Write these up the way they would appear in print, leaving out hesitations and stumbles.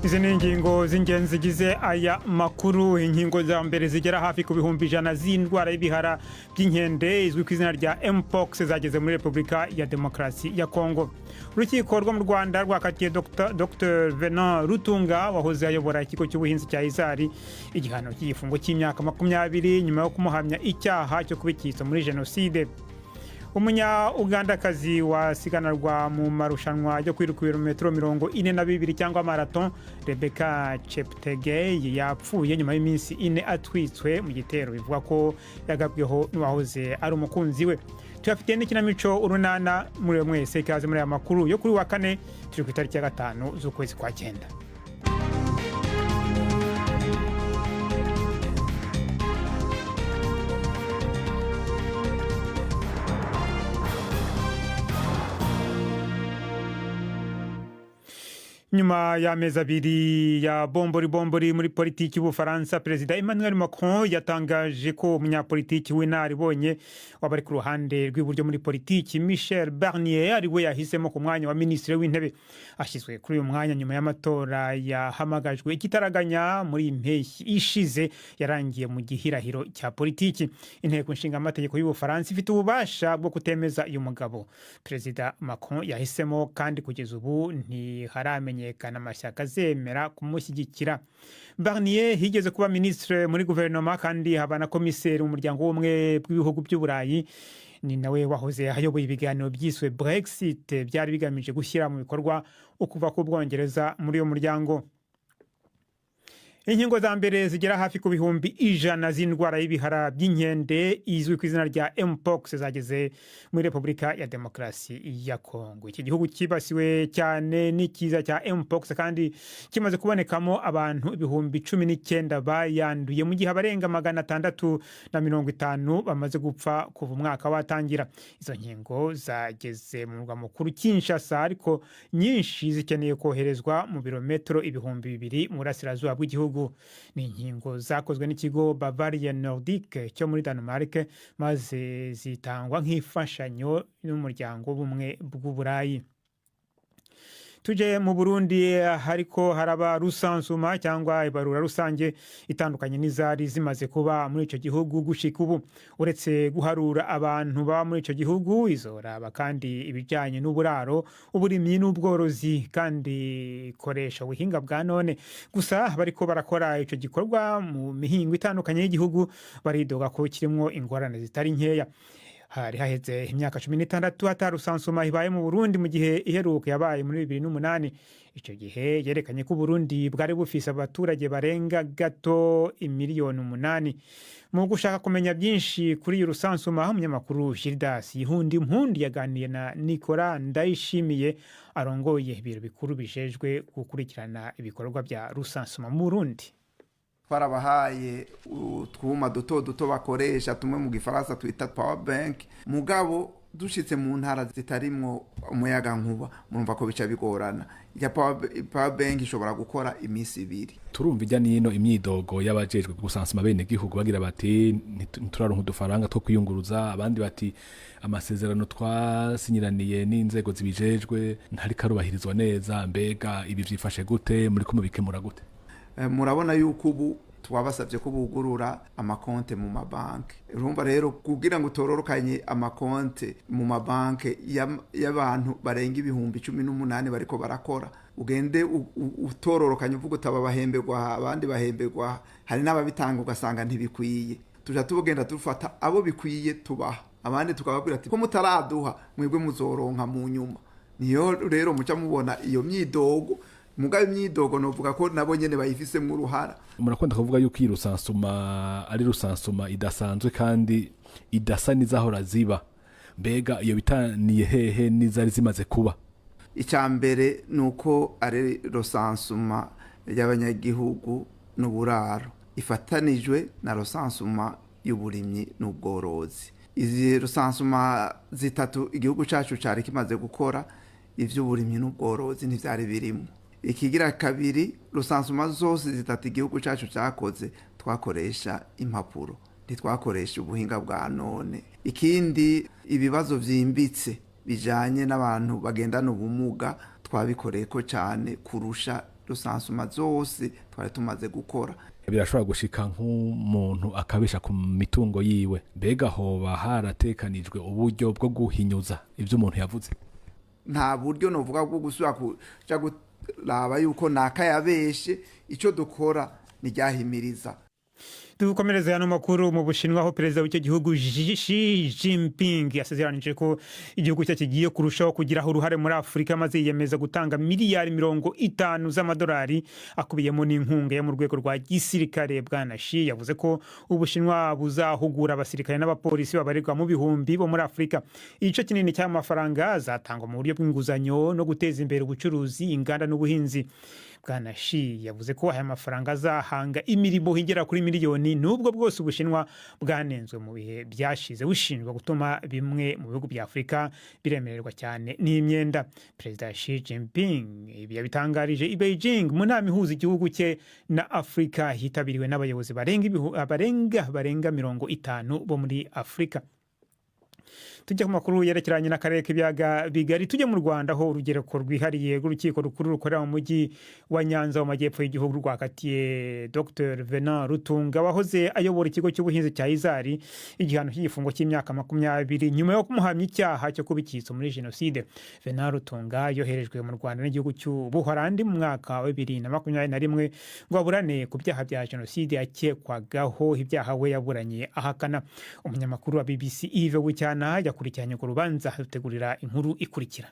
Izi ni ingingo z'ingenzi zigize aya makuru. Inkingo za mbere zigera hafi ku 100,000 z'indwara y'ibihara by'inkende izwi ku izina rya Mpox zageze muri Repubulika ya Demokarasi ya Kongo. Urukiko rwo mu Rwanda rwakatiye Dr Venant Rutunga, wahoze ayobora ikigo cy'ubuhinzi cya IZAR, igihano cy'igifungo cy'imyaka 20 nyuma yo kumuhamya icyaha cyo kuba icyitso muri jenoside. Umunya Ugandakazi wasiganarwa mu marushanwa yo kwiruka ibirometero 42 cyangwa marathon, Rebecca Cheptegei, yapfuye nyuma y'iminsi 4 atwitswe mu gitero bivuga ko yagabweho n'uwahoze ari umukunzi we. Tuyafitiye n'ikinamico Urunana. Muri mwese ikaze muri aya makuru yo kuri wa kane, turi ku itariki ya 5 z'ukwezi kwa 9. Nyuma y'amezi 2 ya bombori bombori muri politiki y'Ubufaransa, Perezida Emmanuel Macron yatangaje ko umunyapolitiki w'inararibonye waba ari ku ruhande rw'iburyo muri politiki, Michel Barnier, ari we yahisemo ku mwanya wa minisitiri w'intebe. Ashyizwe kuri uyu mwanya nyuma y'amatora yahamagajwe ikitaraganya muri iyi mpeshyi ishize yarangiye mu gihirahiro cya politiki. Inteko nshingamategeko y'Ubufaransa ifite ububasha bwo kutemeza uyu mugabo Perezida Macron yahisemo, kandi kugeza ubu ntiharamenyekana amashyaka azemera kumushyigikira. Barnier higeze kuba minisitiri muri guverinoma kandi haba na komiseri mu muryango w'ubumwe bw'ibihugu by'Uburayi. Ni nawe wahoze ayoboye ibiganiro byiswe Brexit byari bigamije gushyira mu bikorwa ukuva k'Ubwongereza muri uyu muryango. Inkingo za mbere zigera hafi ku 100,000 z'indwara y'ibihara by'inkende izwi ku izina rya Mpox zageze muri Repubulika ya Demokarasi ya Kongo. Iki gihugu cyibasiwe cyane n'ikiza cya Mpox kandi kimaze kubonekamo abantu 19,000 bayanduye, mu gihe abarenga 650 bamaze gupfa kuva umwaka watangira. Izo nkingo zageze mu murwa mukuru Kinshasa, ariko nyinshi zikeneye koherezwa mu birometero 2000 mu burasirazuba bw'igihugu. Ni inkingo zakozwe n'ikigo Bavarian Nordic cyo muri Denmark, maze zitangwa nk'imfashanyo n'umuryango w'ubumwe bw'Uburayi. Tuje mu Burundi. Hariko haraba recensement cyangwa ibarura rusange itandukanye n'izari zimaze kuba muri ico gihugu gushika ubu. Uretse guharura abantu baba muri ico gihugu, izoraba kandi ibijanye n'uburaro, uburimyi n'ubworozi, kandi ikoresha ubuhinga bwa none. Gusa bariko barakora ico gikorwa mu mihingo itandukanye y'igihugu baridoga ko kirimwo ingorane zitari nkeya. Hari haheze imyaka 16 ata recensement ibaye mu Burundi, mu gihe iheruka yabaye muri 2008. Icyo gihe yerekanye ko Uburundi bwari bufise abaturage barenga gato imiliyoni 8. Mu gushaka kumenya byinshi kuri iyi recensement, umunyamakuru Gildas Yihundi Mpundi yaganiye na Nicolas Ndayishimiye, arongoye ibiro bikuru bijejwe gukurikirana ibikorwa bya recensement mu Burundi. Twarabahaye utwuma duto duto bakoresha, tumwe mu Gifaransa twita power bank, mugabo dushitse mu ntara zitarimwo umuyaga nkuba, murumva ko bica bigorana. Ya power bank ishobora gukora iminsi 2. Turumva ijya nino imyidogo y'abajejwe gusansuma bene gihugu, bagira bati ntituraronka udufaranga two kwiyunguruza, abandi bati amasezerano twasinyiraniye n'inzego zibijejwe ntariko arubahirizwa neza. Mbega ibi vyifashe gute? Muriko mubikemura gute? Murabona yuko ubu twabasabye ko bugurura amakonte mu mabanki. Urumva rero, kugira ngo utororokanye amakonte mu mabanki y'abantu barenga 18,000 bariko barakora, ugende utororokanye uvuga utaba bahemberwa, abandi bahemberwa, hari n'ababitanga ugasanga ntibikwiye. Tuja tugenda dufata abo bikwiye tubaha, abandi tukababwira ati ko mutaraduha mwebwe muzoronka mu nyuma. Niyo rero muca mubona iyo myidogo. Mugabo imyidogo novuga ko nabo nyene bayifisemwo uruhara. Murakunda kuvuga yuko iyi recensement ari recensement idasanzwe kandi idasa n'izahora ziba. Mbega iyo bitaniye hehe n'izari zimaze kuba? Icya mbere ni uko ari recensement y'abanyagihugu n'uburaro ifatanijwe na recensement y'uburimyi n'ubworozi. Izi recensement zitatu igihugu cyacu cyari kimaze gukora, iby'uburimyi n'ubworozi ntibyari birimo. Ikigira kabiri, recensement zose zitatu igihugu cyacu cyakoze, twakoresha impapuro, ntitwakoresha ubuhinga bwa none. Ikindi, ibibazo byimbitse bijanye n'abantu bagendana ubumuga twabikoreye ko cyane kurusha. recensement zose twari tumaze gukora. Birashobora gushika nk'umuntu akabesha ku mitungo yiwe, mbega hoba haratekanijwe uburyo bwo guhinyuza ibyo umuntu yavuze? Nta buryo novuga bwo gusubira kuja kuraba yuko nakayabeshe. Icyo dukora ni ryahimiriza. Dukomereza ano makuru mu Bushinwa, aho perezida w'icyo gihugu Xi Jinping yasezeranije ko igihugu cye kigiye kurushaho kugiraho uruhare muri Afurika, maze yiyemeza gutanga miliyari 50 z'amadolari akubiyemo n'inkunga yo mu rwego rwa gisirikare. Bwana Xi yavuze ko Ubushinwa buzahugura abasirikare n'abapolisi babarirwa mu bihumbi bo muri Afurika. Igice kinini cy'ayo mafaranga azatangwa mu buryo bw'inguzanyo no guteza imbere ubucuruzi, inganda n'ubuhinzi. Bwana Xi yavuze ko aya mafaranga azahanga imirimo igera kuri miliyoni, nubwo bwose Ubushinwa bwanenzwe mu bihe byashize bushinjwa gutuma bimwe mu bihugu bya Afurika biremererwa cyane n'imyenda. Perezida Xi Jinping ibi yabitangarije i Beijing mu nama ihuza igihugu cye na Afurika, yitabiriwe n'abayobozi barenga 50 bo muri Afurika. Tujya ku makuru yerekeranye n'akarere k'ibiyaga bigari, tujye mu Rwanda, aho urugereko rwihariye rw'urukiko rukuru rukorera mu mujyi wa Nyanza mu majyepfo y'igihugu rwakatiye Dr Venant Rutunga, wahoze ayobora ikigo cy'ubuhinzi cya IZAR, igihano cy'igifungo cy'imyaka 20 nyuma yo kumuhamya icyaha cyo kuba icyitso muri jenoside. Venant Rutunga yoherejwe mu Rwanda n'igihugu cy'Ubuholandi mu mwaka wa 2021 ngo aburane ku byaha bya jenoside yakekwagaho, ibyaha we yaburanye ahakana. Umunyamakuru wa BBC Yves Bucyana yakurikiranye urwo rubanza, rutegurira inkuru ikurikira.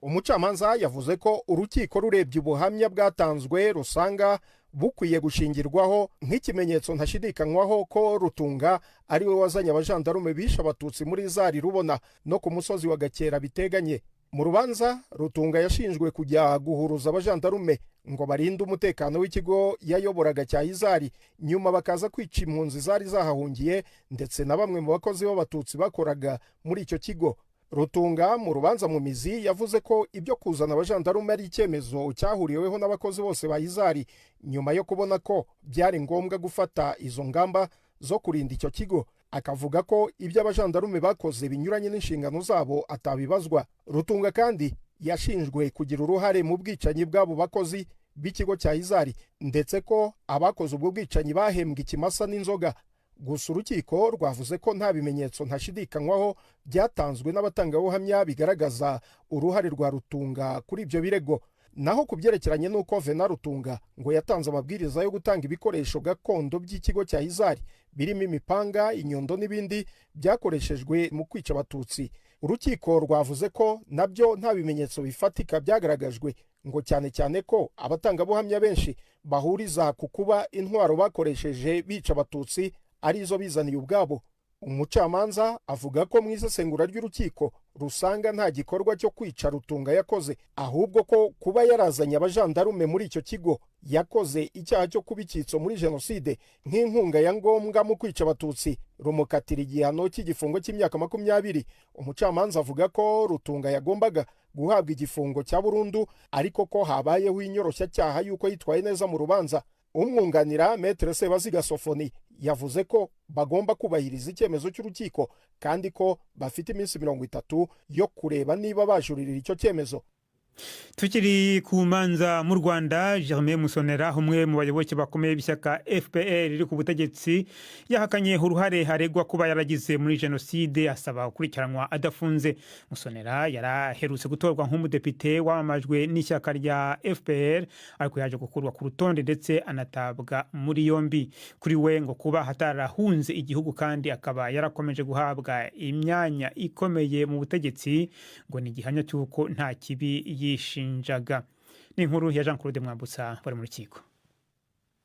Umucamanza yavuze ko urukiko rurebye ubuhamya bwatanzwe rusanga bukwiye gushingirwaho nk'ikimenyetso ntashidikanywaho ko Rutunga ari we wazanye abajandarume bishe Abatutsi muri IZAR Rubona no ku musozi wa Gakera biteganye. Mu rubanza, Rutunga yashinjwe kujya guhuruza abajandarume ngo barinde umutekano w'ikigo yayoboraga cya IZAR, nyuma bakaza kwica impunzi zari zahahungiye ndetse na bamwe mu bakozi b'Abatutsi bakoraga muri icyo kigo. Rutunga mu rubanza mu mizi yavuze ko ibyo kuzana abajandarume ari icyemezo cyahuriweho n'abakozi bose ba IZAR nyuma yo kubona ko byari ngombwa gufata izo ngamba zo kurinda icyo kigo, akavuga ko ibyo abajandarume bakoze binyuranye n'inshingano zabo atabibazwa. Rutunga kandi yashinjwe kugira uruhare mu bwicanyi bw'abo bakozi b'ikigo cya IZAR, ndetse ko abakoze ubwo bwicanyi bahembwe ikimasa n'inzoga. Gusa urukiko rwavuze ko nta bimenyetso ntashidikanywaho byatanzwe n'abatangabuhamya bigaragaza uruhare rwa Rutunga kuri ibyo birego. Naho ku byerekeranye n'uko Venant Rutunga ngo yatanze amabwiriza yo gutanga ibikoresho gakondo by'ikigo cya IZAR birimo imipanga, inyundo n'ibindi byakoreshejwe mu kwica Abatutsi, urukiko rwavuze ko nabyo nta bimenyetso bifatika byagaragajwe, ngo cyane cyane ko abatangabuhamya benshi bahuriza ku kuba intwaro bakoresheje bica Abatutsi arizo bizaniye ubwabo. Umucamanza avuga ko mu isesengura ry'urukiko rusanga nta gikorwa cyo kwica Rutunga yakoze, ahubwo ko kuba yarazanye abajandarume muri icyo kigo yakoze icyaha cyo kuba icyitso muri jenoside nk'inkunga ya ngombwa mu kwica Abatutsi, rumukatira igihano cy'igifungo cy'imyaka 20. Umucamanza avuga ko Rutunga yagombaga guhabwa igifungo cya burundu, ariko ko habayeho inyoroshyacyaha y'uko yitwaye neza mu rubanza. Umwunganira, Maître Sebaziga Sofoni, yavuze ko bagomba kubahiriza icyemezo cy'urukiko kandi ko bafite iminsi 30 yo kureba niba bajuririra icyo cyemezo. Tukiri ku manza mu Rwanda, Germain Musonera, umwe mu bayoboke bakomeye b'ishyaka FPR riri ku butegetsi, yahakanye uruhare aregwa kuba yaragize muri jenoside, asaba gukurikiranwa adafunze. Musonera yaraherutse gutorwa nk'umudepite wamamajwe n'ishyaka rya FPR, ariko yaje gukurwa ku rutonde ndetse anatabwa muri yombi. Kuri we ngo kuba atarahunze igihugu kandi akaba yarakomeje guhabwa imyanya ikomeye mu butegetsi ngo ni igihamya cy'uko nta kibi yishinjaga. Ni inkuru ya Jean Claude Mwambutsa bari mu rukiko.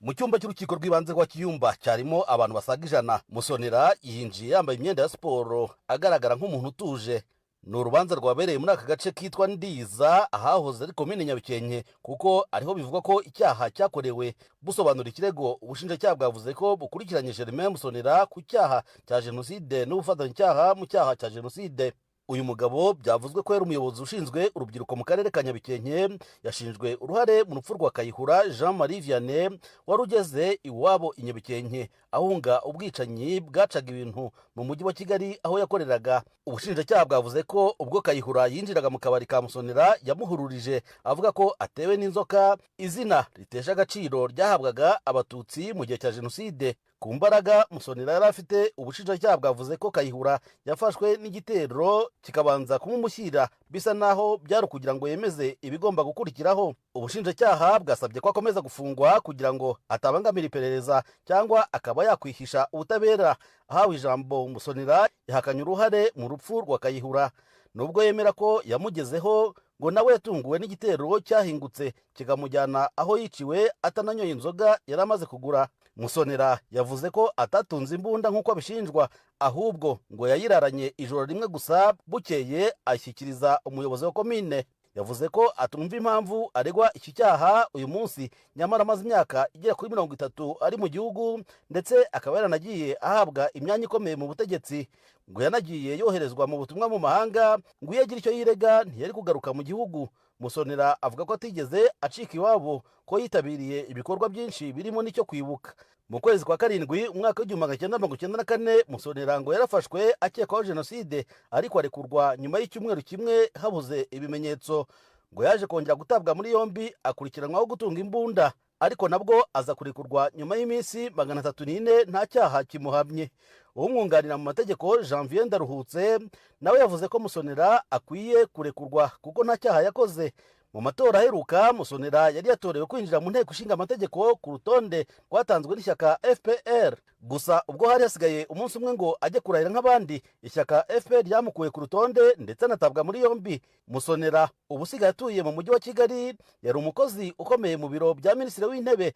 Mu cyumba cy'urukiko rw'ibanze rwa Kiyumba cyarimo abantu basaga 100, Musonera yinjiye yambaye imyenda ya siporo, agaragara nk'umuntu utuje. Ni urubanza rwabereye muri aka gace kitwa Ndiza, ahahoze ari komine Nyabikenke, kuko ariho bivugwa ko icyaha cyakorewe. Busobanura ikirego, ubushinjacyaha bwavuze ko bukurikiranye Germain Musonera ku cyaha cya jenoside n'ubufatanyacyaha mu cyaha cya jenoside. Uyu mugabo byavuzwe ko yari umuyobozi ushinzwe urubyiruko mu karere ka Nyabikenke, yashinjwe uruhare mu rupfu rwa Kayihura Jean Marie Vianney wari ugeze iwabo i Nyabikenke ahunga ubwicanyi bwacaga ibintu mu mujyi wa Kigali aho yakoreraga. Ubushinjacyaha bwavuze ko ubwo Kayihura yinjiraga mu kabari ka Musonera yamuhururije avuga ko atewe n'inzoka, izina ritesha agaciro ryahabwaga Abatutsi mu gihe cya Jenoside. Ku mbaraga Musonera yari afite, ubushinjacyaha bwavuze ko Kayihura yafashwe n'igitero kikabanza kumumushyira, bisa naho byari ukugira ngo yemeze ibigomba gukurikiraho. Ubushinjacyaha bwasabye ko akomeza gufungwa kugira ngo atabangamira iperereza cyangwa akaba yakwihisha ubutabera. Ahawe ijambo, Musonera yahakanye uruhare mu rupfu rwa Kayihura, nubwo yemera ko yamugezeho. Ngo nawe yatunguwe n'igitero cyahingutse kikamujyana aho yiciwe atananyoye inzoga yari amaze kugura. Musonera yavuze ko atatunze imbunda nk'uko abishinjwa, ahubwo ngo yayiraranye ijoro rimwe gusa, bukeye ayishyikiriza umuyobozi wa komine. Yavuze ko atumva impamvu aregwa iki cyaha uyu munsi, nyamara amaze imyaka igera kuri 30 ari mu gihugu, ndetse akaba yaranagiye ahabwa imyanya ikomeye mu butegetsi. Ngo yanagiye yoherezwa mu butumwa mu mahanga, ngo iyo agira icyo yirega ntiyari kugaruka mu gihugu. Musonera avuga ko atigeze acika iwabo, ko yitabiriye ibikorwa byinshi birimo n'icyo kwibuka. Mu kwezi kwa karindwi umwaka w'1994, Musonera ngo yarafashwe akekwaho jenoside, ariko arekurwa nyuma y'icyumweru kimwe habuze ibimenyetso. Ngo yaje kongera gutabwa muri yombi akurikiranwaho gutunga imbunda, ariko nabwo aza kurekurwa nyuma y'iminsi 304 nta cyaha kimuhamye. Umwunganira mu mategeko Janvier Ndaruhutse nawe yavuze ko Musonera akwiye kurekurwa kuko nta cyaha yakoze. Mu matora aheruka, Musonera yari yatorewe kwinjira mu Nteko Ishinga Amategeko ku rutonde rwatanzwe n'ishyaka FPR. Gusa ubwo hari hasigaye umunsi umwe ngo ajye kurahira nk'abandi, ishyaka FPR ryamukuye ku rutonde ndetse anatabwa muri yombi. Musonera ubu usigaye atuye mu mujyi wa Kigali yari umukozi ukomeye mu biro bya Minisitiri w'Intebe.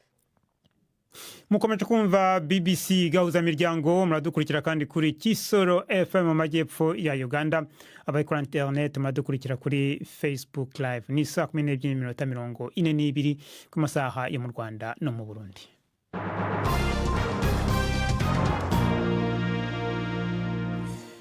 Mukomeje kumva BBC Gahuzamiryango. Muradukurikira kandi kuri Kisoro FM mu majyepfo ya Uganda. Abari kuri interineti muradukurikira kuri Facebook Live. Ni saa 12:42 ku masaha yo mu Rwanda no mu Burundi.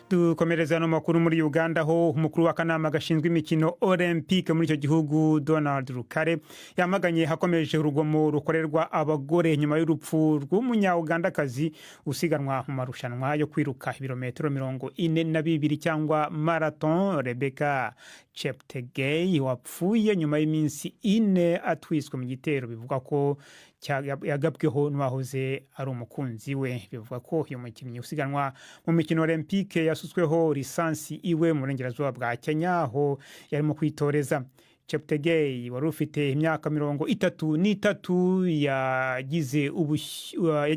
Dukomereza ano makuru muri Uganda, aho umukuru w'akanama gashinzwe imikino olympique muri icyo gihugu, Donald Rukare, yamaganye hakomeje urugomo rukorerwa abagore nyuma y'urupfu rw'Umunyaugandakazi usiganwa mu marushanwa yo kwiruka ibirometero 42 cyangwa marathon, Rebecca Cheptegei, wapfuye nyuma y'iminsi 4 atwiswe mu gitero bivugwa ko yagabweho n'uwahoze ari umukunzi we. Bivuga ko uyu mukinnyi usiganwa mu mikino olympique yasutsweho lisansi iwe mu burengerazuba bwa Kenya aho yarimo kwitoreza. Cheptegei wari ufite imyaka 33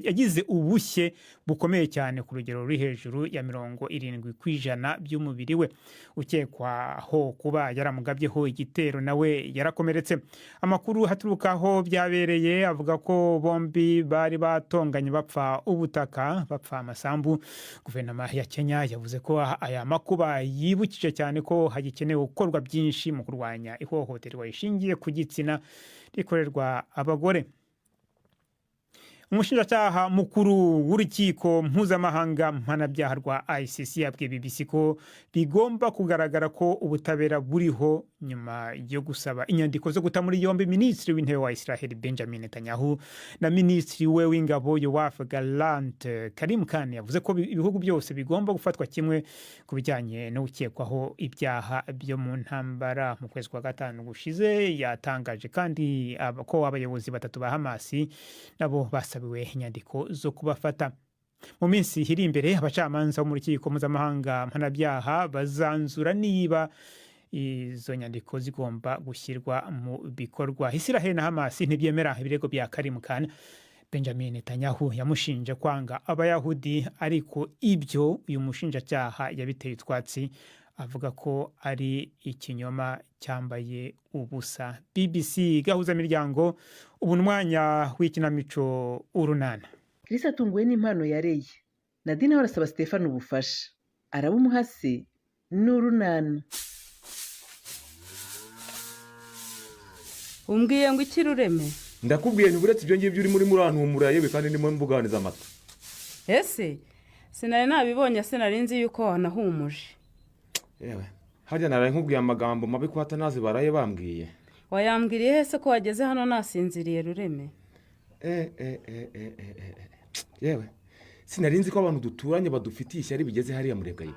yagize ubushye bukomeye cyane ku rugero ruri hejuru ya 70% by'umubiri we. Ukekwaho kuba yaramugabyeho igitero nawe yarakomeretse. Amakuru haturukaho byabereye avuga ko bombi bari batonganye bapfa ubutaka, bapfa amasambu. Guverinoma ya Kenya yavuze ko aya makuba yibukije cyane ko hagikenewe gukorwa byinshi mu kurwanya ihohoterwa rishingiye ku gitsina rikorerwa abagore. Umushinjacyaha mukuru w'Urukiko Mpuzamahanga Mpanabyaha rwa ICC yabwiye BBC ko bigomba kugaragara ko ubutabera buriho nyuma yo gusaba inyandiko zo guta muri yombi Minisitiri w'Intebe wa Israel Benjamin Netanyahu na Minisitiri we w'Ingabo Yoav Gallant. Karim Khan yavuze ko ibihugu byose bigomba gufatwa kimwe ku bijyanye no gukekwaho ibyaha byo mu ntambara. Mu kwezi kwa gatanu gushize yatangaje kandi ko abayobozi batatu ba Hamasi nabo basabiwe inyandiko zo kubafata. Mu minsi iri imbere, abacamanza bo mu Rukiko Mpuzamahanga Mpanabyaha bazanzura niba izo nyandiko zigomba gushyirwa mu bikorwa. Israel na Hamas ntibyemera ibirego bya Karim Khan. Benjamin Netanyahu yamushinje kwanga Abayahudi, ariko ibyo uyu mushinjacyaha yabiteye utwatsi, avuga ko ari ikinyoma cyambaye ubusa. BBC Gahuzamiryango, ubu umwanya w'ikinamico Urunana. Chris atunguwe n'impano yareye. Nadine nawe arasaba Stefano ubufasha, arabumuhase. Ni Urunana. Umbwiye ngo iki, Rureme? Ndakubwiye nti uretse ibyo ngibyo urimo urantumura, yewe kandi ndimo mbuganiza amata. Ese sinari nabibonye? Sinari nzi yuko wanahumuje. Yewe, harya naraye nkubwiye amagambo mabi ko Atanazi baraye bambwiye. Wayambwiriye hese ko wageze hano nasinziriye, Rureme? Eh eh eh eh eh eh. Yewe, sinari nzi ko abantu duturanye badufitiye ishyari bigeze hariya, Murebwayire.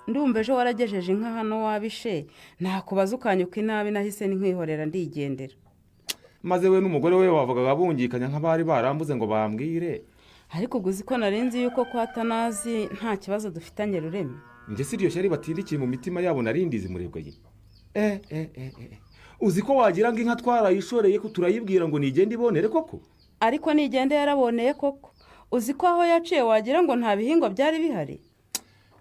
Ndumva ejo waragejeje inka hano wabishe, nakubaza ukanyuka inabi, nahise nkwihorera ndigendera. Maze we n'umugore we bavugaga bungikanya nk'abari barambuze ngo bambwire. Ariko ubwo uzi ko narinzi yuko kwa Atanazi nta kibazo dufitanye, Rureme? Njye si iryo shyari batindikiye mu mitima yabo narindizi, Murebwayire. Eh eh eh eh. Uzi ko wagira ngo inka twarayishoreye ko turayibwira ngo nigende ibonere koko? Ariko nigende yaraboneye koko. Uzi ko aho yaciye wagira ngo nta bihingwa byari bihari?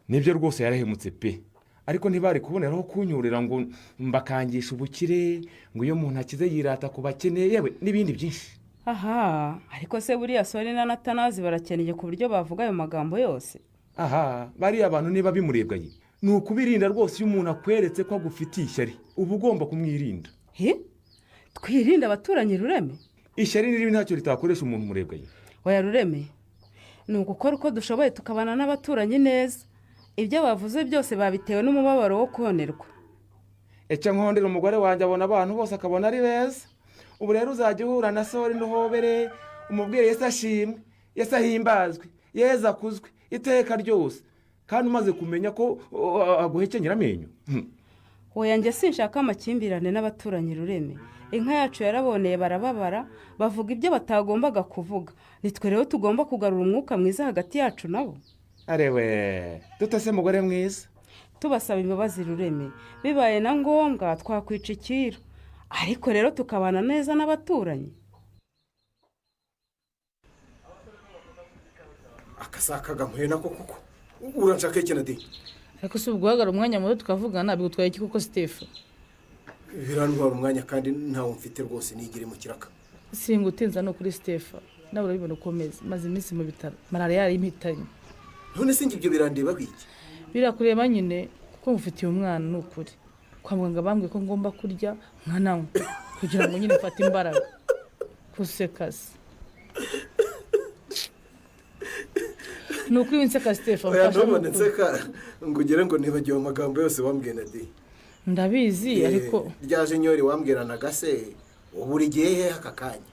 Nibyo rwose yarahemutse pe, ariko ntibari kuboneraho kunyurira ngo mbakangisha ubukire, ngo iyo umuntu akize yirata ku bakene, yewe n'ibindi byinshi. Aha, ariko se buriya Sori na Atanazi barakennye ku buryo bavuga ayo magambo yose? Aha, bariya abantu niba bimurebwaye ni ukubirinda rwose. Iyo umuntu akweretse ko agufitiye ishyari uba ugomba kumwirinda. He, twirinde abaturanyi, Rureme? Ishyari ni ribi, ntacyo ritakoresha umuntu, Murebwaye. Oya Rureme, ni ugukora uko dushoboye tukabana n'abaturanyi neza. Ibyo bavuze byose babitewe n'umubabaro wo konerwa. Icyo nkondera umugore wanjye, abona abantu bose akabona ari beza. Ubu rero uzajya uhura na Sori n'uhobere, umubwire Yesu ashimwe, Yesu ahimbazwe, Yezu akuzwe iteka ryose, kandi umaze kumenya ko aguhekenyera amenyo. Oya, njye sinshaka amakimbirane n'abaturanyi, Rureme. Inka yacu yaraboneye barababara, bavuga ibyo batagombaga kuvuga. Nitwe rero tugomba kugarura umwuka mwiza hagati yacu nabo. Arewe, dutase mugore mwiza. Tubasaba imbabazi, Rureme. Bibaye na ngombwa twakwica ikiru, ariko rero tukabana neza n'abaturanyi. Akasakaga mpuye nako kuko uranshaka iki, Nadi? Ariko si ubwo umwanya muto tukavugana bigutwaye iki koko, Sitefu? Birantwara umwanya kandi ntawo mfite rwose, nigire mu kiraka. Singutinza ni ukuri, Sitefa. Nawe urabibona ukomeze, maze iminsi mu bitaro, malariya yarimpitanye. None se njye ibyo birandeba iki? Birakureba nyine, kuko ngufitiye umwana. Ni ukuri, kwa muganga bambwiye ko ngomba kurya nkananywa kugira ngo nyine mfate imbaraga. Kuseka se? Ni ukuri winseka, Sitefa. Oya. Mfasha ni Ntubone ukuri. nseka ngo ugere ngo nibagiwe amagambo yose wambwiye, Nadi. Ndabizi, ariko Rya jenyori wambwiranaga se ubu urigiye hehe aka kanya?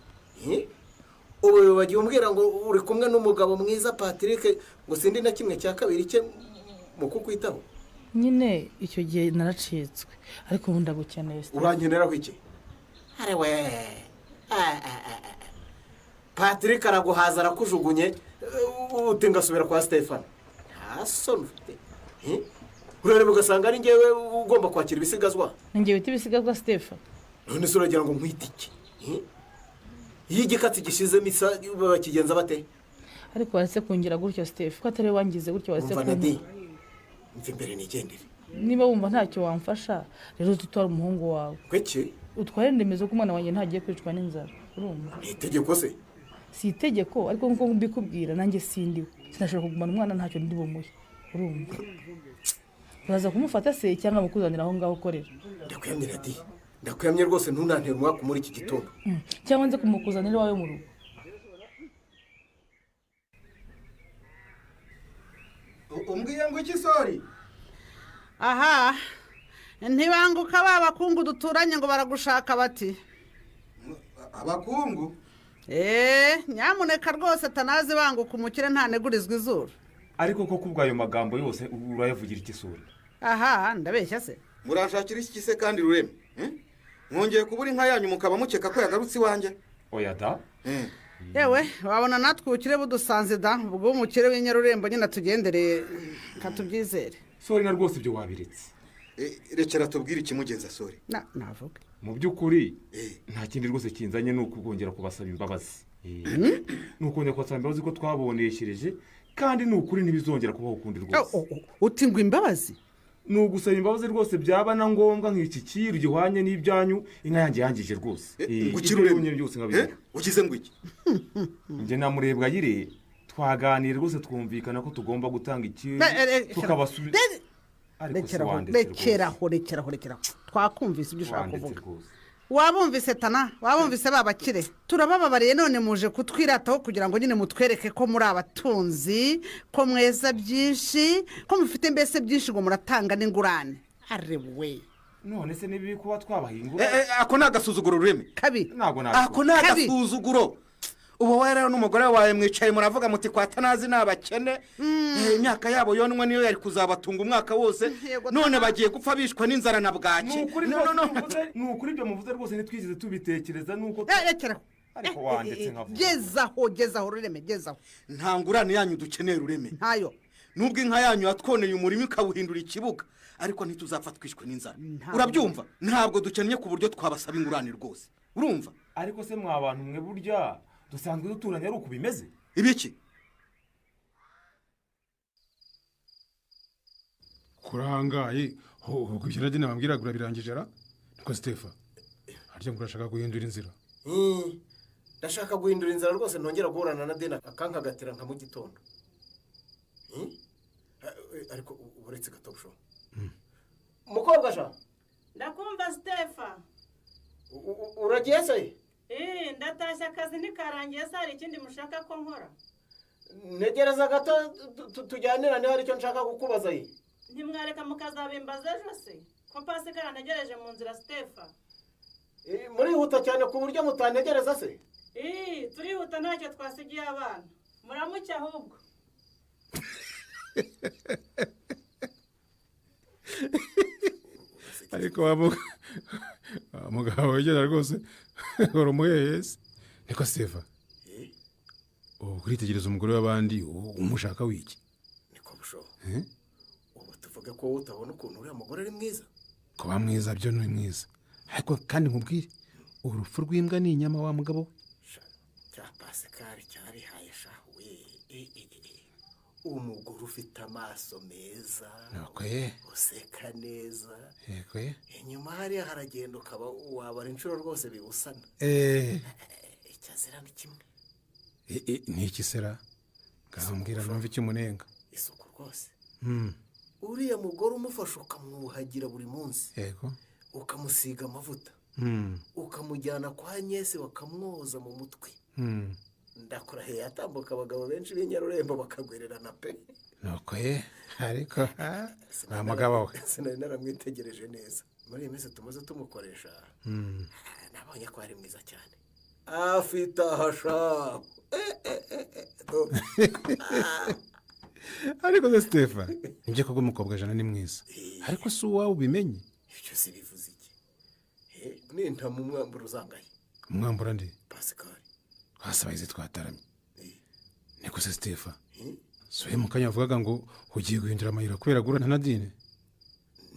Eh? Ubu wibagiwe umbwira ngo uri kumwe n'umugabo mwiza Patrick, ngo sindi na kimwe cya kabiri cye mu kukwitaho? Nyine icyo gihe naracitswe, ariko ubu ndagukeneye, Sitefa. Urankeneraho iki? Arewe! Ah, ah, ah, ah. Patrick araguhaza arakujugunye, uti ngasubira kwa Stefano. Nta soni ufite? Eh? Urareba ugasanga ari njyewe ugomba kwakira ibisigazwa. Ni njye wita ibisigazwa, Sitefa? None se uragira ngo nkwite iki? Eh? Iyo igikatsi gishizemo isa bakigenza bate? Ariko waretse kungira gutyo, Sitefa, ko atari we wangize gutyo, waretse Umva Nadi, kumpa. Mva imbere nigendere. Niba wumva ntacyo wamfasha rero, uze utware umuhungu wawe. Kweki? Utware indemezo ko umwana wanjye ntagiye kwicwa n'inzara, urumva? Ni itegeko se? Si itegeko, ariko nk'uko mbikubwira nanjye sindiwe, sinashobora kugumana umwana ntacyo ndi bumuhe, urumva? Uraza kumufata se cyangwa mukuzanira aho ngaho ukorera? Ndakwiyamye Nadi, ndakwiyamye rwose, ntunantere umwaku muri iki gitondo. Cyangwa nze kumukuzanira iwawe mu rugo? Umbwiye ngo iki, Sori? Aha, ntibanguka ba bakungu duturanye ngo baragushaka bati. Abakungu? Eee, nyamuneka rwose Tanazi, banguka, umukire ntanegurizwa izuru. Ariko koko ubwo ayo magambo yose urayavugira iki, Sori? Aha, ndabeshya se? Muranshakira iki se kandi, Rureme? Mwongeye kubura inka yanyu mukaba mukeka ko yagarutse iwanjye? Oya da. Yewe, wabona natwe ubukire budusanze da. Ubwo umukire w'inyarurembo nyine atugendereye, katubyizere. Sori na rwose ibyo wabiretse. Rekera tubwire ikimugenza, Sori. Navuga. Mu by'ukuri nta kindi rwose kinzanye, ni ukongera kubasaba imbabazi, ni ukongera kubasaba imbabazi ko twaboneshereje, kandi ni ukuri ntibizongera kubaho ukundi rwose. Uti ngo imbabazi? Ni ugusaba imbabazi rwose, byaba na ngombwa nk'iki kiru gihwanye n'ibyanyu inka yanjye yangije rwose. Ngo Ibyo Rureme? yabonye byose nkabibona. Ugize ngo iki? Njye na Murebwayire twaganira rwose, twumvikana ko tugomba gutanga ikiru tukabasubiza, ariko si Rekeraho. wandetse rwose. Rekeraho, rekeraho, rekeraho, twakumvise ibyo ushaka Wandetse kuvuga. rwose. Wabumvise tana, wabumvise babakire. Turabababariye none muje kutwirataho kugira ngo nyine mutwereke ko muri abatunzi, ko mweza byinshi, ko mufite mbese byinshi, ngo muratanga n'ingurane. Are we! None se nibi kuba twabaha ingurane? Ako ni agasuzuguro, Rureme. Kabi. Ntabwo. Ako ni agasuzuguro. Ubu wowe rero n'umugore wawe mwicaye muravuga muti kwa Tanazi ni abakene, imyaka yabo yonwe niyo yari kuzabatunga umwaka wose, none bagiye gupfa bishwe n'inzara na bwaki. Ni ukuri. No, no, no. Rwose muvuze, ni ukuri ibyo muvuze rwose ntitwigeze tubitekereza nuko. Rekeraho. Ariko wanditse nkavuga. Gezaho, gezaho Rureme, gezaho. Nta ngurane yanyu dukeneye, Rureme. Ntayo. Nubwo inka yanyu yatwoneye umurima ikawuhindura ikibuga, ariko ntituzapfa twishwe n'inzara. Ntabwo. Urabyumva? Ntabwo dukennye ku buryo twabasaba ingurane rwose, urumva? Ariko se mwa bantu mwe, burya dusanzwe duturanye ari uku bimeze? Ibiki? Kurahangaye ubwo ibyo nabyo nababwiraga urabirangije ra? Niko Sitefa, harya ngo urashaka guhindura inzira? Ndashaka guhindura inzira rwose, ntongera guhurana na Deni akankagatira nka mu gitondo. Ariko uretse gato, busho mukobwa sha. Ndakumva, Sitefa. Uragiye se? Ndatashye, akazi ntikarangiye se? Hari ikindi mushaka ko nkora? Ntegereza gato tujyanirane, hari icyo nshaka kukubaza ye. Ntimwareka mukazabimbaza ejo se, ko Pasika yantegereje mu nzira, Sitefa? Murihuta cyane ku buryo mutantegereza se? Turihuta, ntacyo twasigiye abana. Muramuke ahubwo. Ariko wa mugabo wegera rwose uri umuhehesi. Niko Sitefa, ubu kuritegereza umugore w'abandi umushaka wiki? Niko busho. Eh? Ubu tuvuge ko wowe utabona ukuntu uriya mugore ari mwiza? Kuba mwiza byo ni mwiza, ariko kandi nkubwire, urupfu rw'imbwa ni inyama wa mugabo we. Cya Pasikari cyarihaye shahu we. Umugore ufite amaso meza, Nuko ye. useka neza. Yego ye. Inyuma hariya haragenda ukaba wabara inshuro rwose bibusana. Icyo azira ni kimwe. Ni iki sera? Ngaho mbwira numve icyo umunenga. Isuku rwose. Uriya mugore umufasha ukamwuhagira buri munsi, ukamusiga amavuta, ukamujyana kwa nyese bakamwoza mu mutwe, ndakurahiye yatambuka abagabo benshi b'inyarurembo bakagwererana pe. Nuko ye, ariko wa mugabo we. Sinari naramwitegereje neza muri iyi minsi tumaze tumukoresha. Nabonye ko ari mwiza cyane, afite ahashabu. Ariko se Sitefa, nibyo koko umukobwa jana ni mwiza, ariko si uwawe ubimenye. Ibyo si bivuze iki? Nintamu umwambaro uzangaye. Umwambura ndi? Pasikari. Twasabayize twataramye. Niko se Sitefa, si we mu kanya wavugaga ngo ugiye guhindura amayira kubera guhura na Nadine?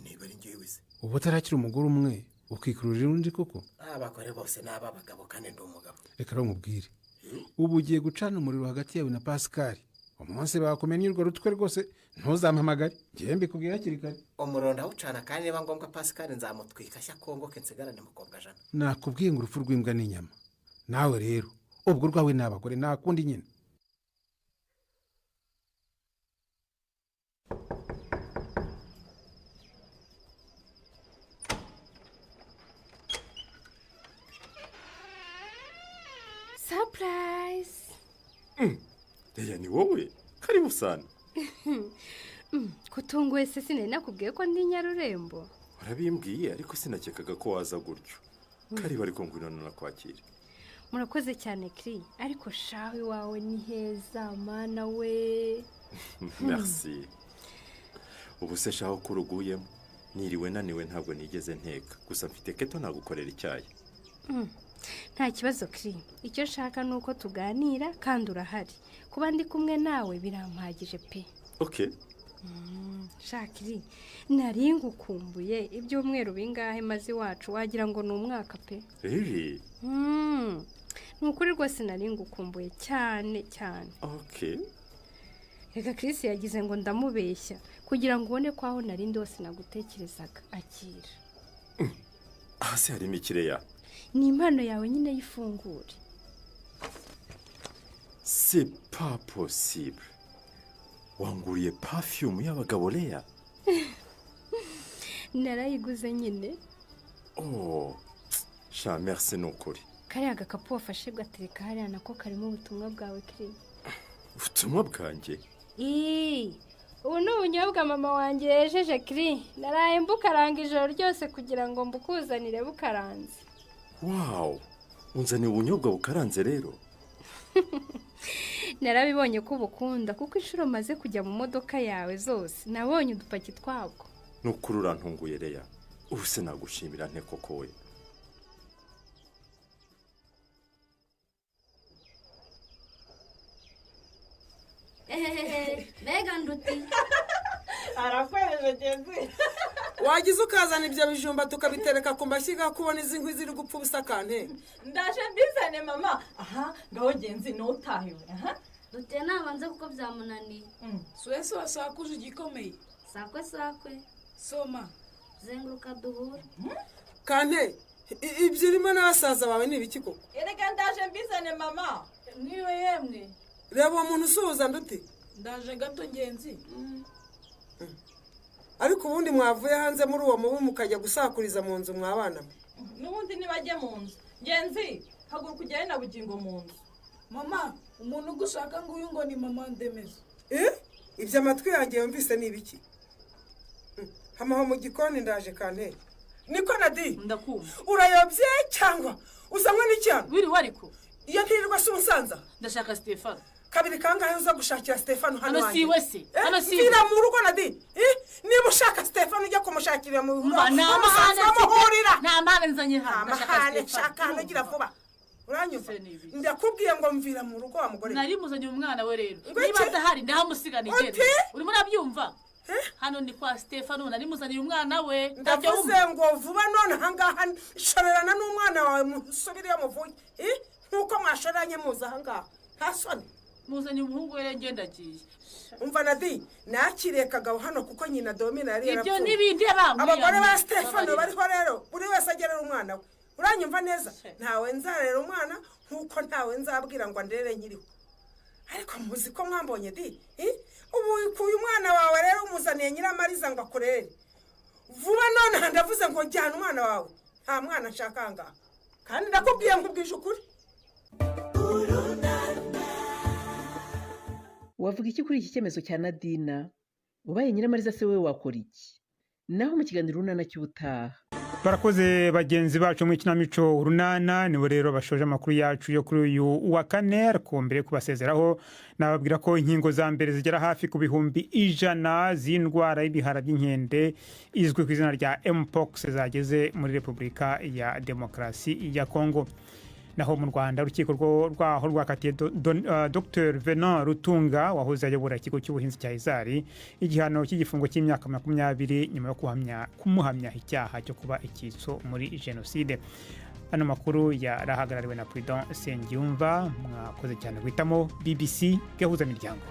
Niba ari njyewe se? Ubu utarakira umugore umwe ukikururira undi koko? Abagore bose ni ab'abagabo kandi ndi umugabo. Reka rero nkubwire, ubu ugiye gucana umuriro hagati yawe na Pascal. Umunsi bakumennye urwo rutwe rwose ntuzampamagare, ngewe mbikubwira hakiri kare. Umuriro ndawucana, kandi niba ngombwa Pascal nzamutwika ashya kongoke, nsigarane mukobwa jana. Nakubwiye ngo urupfu rw'imbwa ni inyama. Nawe rero ubwo rwawe ni abagore, nta kundi nyine. Surprise! Eya, ni wowe? Karibu sana. Kutunguwe se? Sinari nakubwiye ko ndi Nyarurembo? Warabimbwiye, ariko sinakekaga ko waza gutyo. Karibu, ariko ngwino nakwakira. Murakoze cyane, Kiri. Ariko shawe, iwawe ni heza mana we. Merci. Ubu se shaho ko uruguyemo? Niriwe naniwe, ntabwo nigeze nteka, gusa mfite kettle, nagukorera icyayi. Nta kibazo, Kiri. Icyo nshaka ni uko tuganira kandi urahari. Kuba ndi kumwe nawe birampagije pe. Okay. Sha Kiri, nari ngukumbuye. Ibyumweru bingahe maze iwacu, wagira ngo ni umwaka pe. Really? Ni ukuri rwose nari ngukumbuye cyane cyane. Okay. Reka, Chris yagize ngo ndamubeshya kugira ngo ubone ko aho nari ndi hose nagutekerezaga. Akira. Hasi harimo ikireya? Ni impano yawe nyine, y'ifungure. C'est pas possible, wanguriye perfume y'abagabo, Leya? Narayiguze nyine. Oh, Sha merci ni ukuri. Kariya gakapu wafashe gatereka hariya nako karimo ubutumwa bwawe kiri. Ubutumwa bwanjye? Ii, ubu ni ubunyobwa mama wanjye yejeje kiri. Naraye mbukaranga ijoro ryose kugira ngo mbukuzanire bukaranze. Wow, unzaniye ubunyobwa bukaranze rero? Narabibonye ko ubukunda kuko inshuro maze kujya mu modoka yawe zose nabonye udupaki twabwo. Nukuri urantunguye Leya, ubu se nagushimira nte koko we? Mbega nduti arakweje genzi. Wagize ukazana ibyo bijumba tukabitereka ku mashyiga kubona izi nkwi ziri gupfa ubusa kante. Ndaje mbizane mama. Aha ngaho genzi ntutahiwe. Aha dute nabanze kuko byamunaniye. Swese wasakuje igikomeye. Sakwe sakwe. Soma zenguruka duhure. Kante ibyo urimo n'abasaza bawe ni ibiki koko? Erega ndaje mbizane mama. Mwiriwe yemwe. Reba uwo muntu usuhuza nduti. Ndaje gato ngenzi. Ariko ubundi mwavuye hanze muri uwo mubu mukajya gusakuriza mu nzu mwabana. N'ubundi nibajye mu nzu. Ngenzi haguruka ujyane na Bugingo mu nzu. Mama, umuntu ugushaka nguyu ngo ni mama Ndemezo. Ibyo amatwi yanjye yumvise ni ibiki? Hamaho mu gikoni ndaje kante. Niko Nadi? Ndakumva. Urayobye cyangwa uzanywe n'icyano? Wiriwe ariko. Iyo ntirirwa se umusanza? Ndashaka Stefano. Kabiri kangahe uza gushakira Stefano hano wanjye? Hano siwe se. Hano siwe. Mvira mu rugo Nadi. Niba ushaka Stefano ujya kumushakira mu rugo. Muhurira. Nta mahane nzanye hano. Ndashaka Stefano. Nta ngira vuba. Uranyumva? Ndakubwiye ngo mvira mu rugo wa mugore. Nari muzanye umwana we rero. Niba adahari ndahamusiga nigende. Urimo urabyumva? Hano ni kwa Stefano nari muzaniye umwana we. Ndavuze ngo vuba none ahangaha shorerana n'umwana wawe musubire muvuye. Nkuko mwashoranye muza ahangaha. Nta soni. Muzanye umuhungu we ngenda agiye. Umva Nadi, nakiriye Kagabo hano kuko nyina Domina yari yarapfuye. Ibyo nibindi abamwe. Abagore ba Stefano bariho rero, buri wese agerera umwana we. Uranyumva neza? Ntawe nzarera umwana nkuko ntawe nzabwira ngo anderere nkiriho. Ariko muzi ko mwambonye di? Ubu ukuye umwana wawe rero umuzaniye Nyiramariza ngo akurere. Vuba none ndavuze ngo jyana umwana wawe. Nta mwana nshaka ngaha. Kandi ndakubwiye nkubwije ukuri. Wavuga iki kuri iki cyemezo cya Nadina? Ubaye Nyiramariza se wowe wakora iki? Naho mu kiganiro Urunana cy'ubutaha. Barakoze bagenzi bacu mu ikinamico Urunana, nibo rero bashoje amakuru yacu yo kuri uyu wa kane. Ariko mbere kubasezeraho nababwira ko inkingo za mbere zigera hafi ku 100,000 z'indwara y'ibihara by'inkende izwi ku izina rya Mpox zageze muri Repubulika ya Demokarasi ya Kongo. Naho mu Rwanda urukiko rwaho rwakatiye Dr Venant Rutunga wahoze ayobora ikigo cy'ubuhinzi cya Izari igihano cy'igifungo cy'imyaka 20 nyuma yo kumuhamya icyaha cyo kuba icyitso muri jenoside. Ano makuru yarahagarariwe na Prudent Sengiyumva. Mwakoze cyane guhitamo BBC Gahuza Miryango.